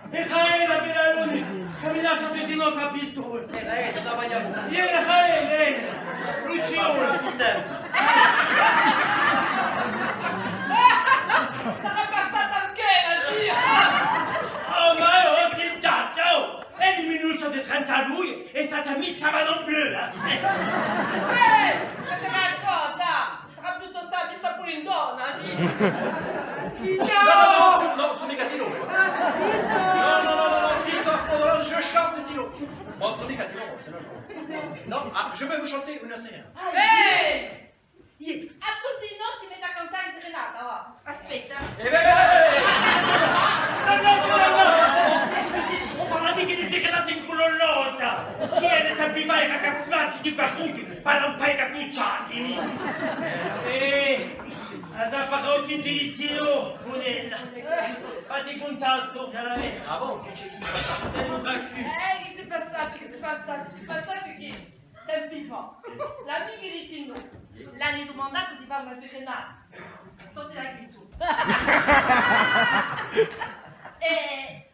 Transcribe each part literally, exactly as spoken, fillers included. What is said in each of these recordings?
È chì era, bella Luna, chì mi lacciati di novu cù a pistola? Era ella, la vagliamu. Iè, era ella, ella. Luciole. Passa tuttu. Sarà passata anch'ella, zia. Oh, ma oh, chì taccia, oh! È diminuisce di trenta à dui, è stata messa à Madame Bleu, eh? Eh, ma c'hè qualcosa? Sarà piuttostu messa puru in donna, sì. Zitto! No, no, no, no, sò micca Tino. Ah, zitto! No, no, no, no, no, Christophe Baudouin, je chante Tino. Bon, sò micca Tino, se no. Non, ah, je vais vous chanter une sérénade. Ehi! Iè. À tutti i notti metti à cantà a serenata, và. Aspetta. Eh, bè, bè, bè, bè. No, no, no, no, no. Ùn parla micca di serenata in culollotta. Chì hè da bivà i raccaprati di parrucchi, pà lampà i cappucciati. Eh, a sà parlà di Tino, cun ella. Fatti cuntà a storia, la vera. Ah bon, chì ci hè statu? Hè un cactus. Eh, chì s'hè passatu, chì s'hè passatu, chì s'hè passatu, chì Tempi fà, l'amichi di Tino l'ani dumandatu di fà una serenata. Sorti da quì tù. È, è,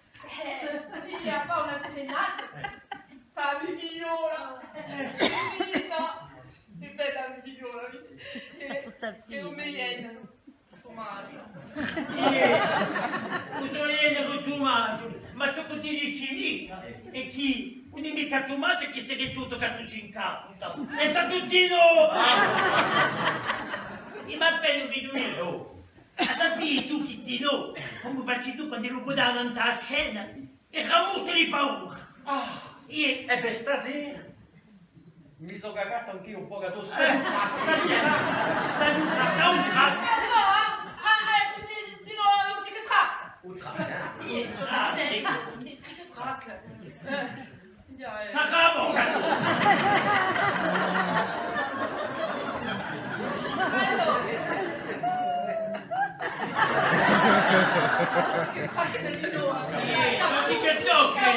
li hà fattu una serenata pà a me figliola. Chì bella a me figliola. È, è un me Tommasu. Iè, u so ghjeneri Tommasu, ma ciò chì tù dici micca, hè chì ùn hè micca Tommasu chì s'hè cresciutu cù a tuccia in capu, hè statu Tino! È ma appena figliolu, a sapii tù chì Tino, comu faci tù quand'ellu guardava nant'à a scena, era mortu di paura! Ah, iè. È bè, stasera mi sò cacatu anch'eiu un pocu adossu. Eh, dai un crack, dai un crack, dai un crack. Eh, nò, eh, eh, di, di, di nò, eiu dicu crack. Un crack, eh? Iè, ah, sì, dicu crack. Eh, iè, eh. Sacramu! Allora. Dicu crack di nò. Iè, ma dicu crack, eh.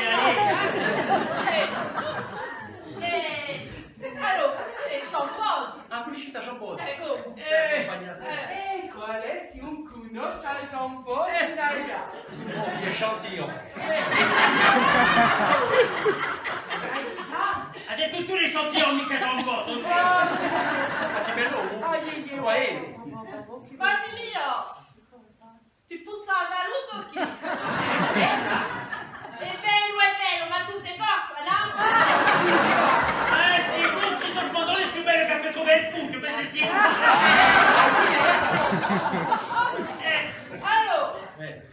Eh. Eh, allora, ci hè Jean Paul. Ah, cunniscite à Jean Paul? Eccu. Eh, eh, quale hè chì ùn cunnosce à Jean Paul? Eh. Dai, dai. Oh, chì echantillon. Eh. Hà dettu tù l'echantillon, micca Jean Paul, ùn ci hè. Ma chì bellu. Ah, iè, iè. Quale hè? Ma dì mi, oh. Ti puzza a saluta o chì? Hè bellu, hè bellu, ma tù sì goffa, nò? Eh, sì, tù sì u spadone più bellu chì aghju vistu, pensu sì. Eh. Allora, eh,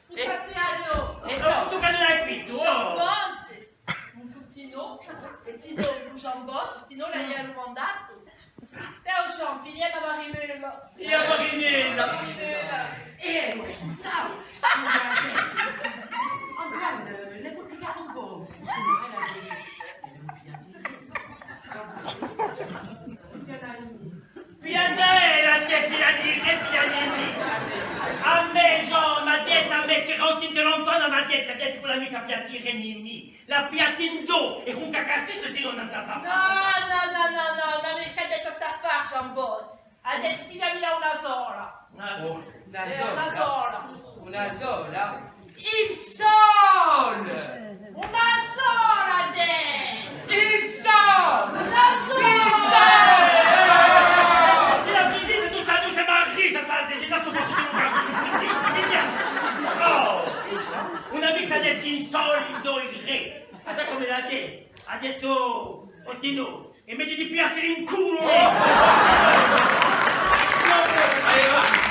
u Santiago. Eh, nò, tù chì l'hai scrittu, oh. Tino, è Tino, u Jean Paul, Tino l'hà dumandatu. Tè, o Jean, piglia a marinella. Piglia a marinella. Marinella. Eh, ciao. Antoine, l'hai pigliatu un pocu. Pigliatela, tè, pigliatela, pigliatela. À mè, Jean, m'hà dettu, à mè, c'era un tinte lontanu, m'hà dettu, hà dettu, quella micca piglià, Tino, nì, nì. L'hà pigliata in dui, è cù un cacassittu ti dò nant'à a sapata. Nò, nò, nò, nò, nò, ùn hà micca dettu st'affare, Jean Paul. Hà dettu, pigliammi una sola. Una sola. Una sola. Una sola? In sol! Una sola, hà dettu! In sol! Una sola! In sol! Ti la finite tutta, tù sì una risa, sà, sì, ti la sto portando in casa, cusì, via! Oh! Ùn hà micca dettu in sol, in do, in re. Ma sà cumu l'hà dettu? Hà dettu, o Tino, è mettiti più à stà in culu, eh! Allez, va.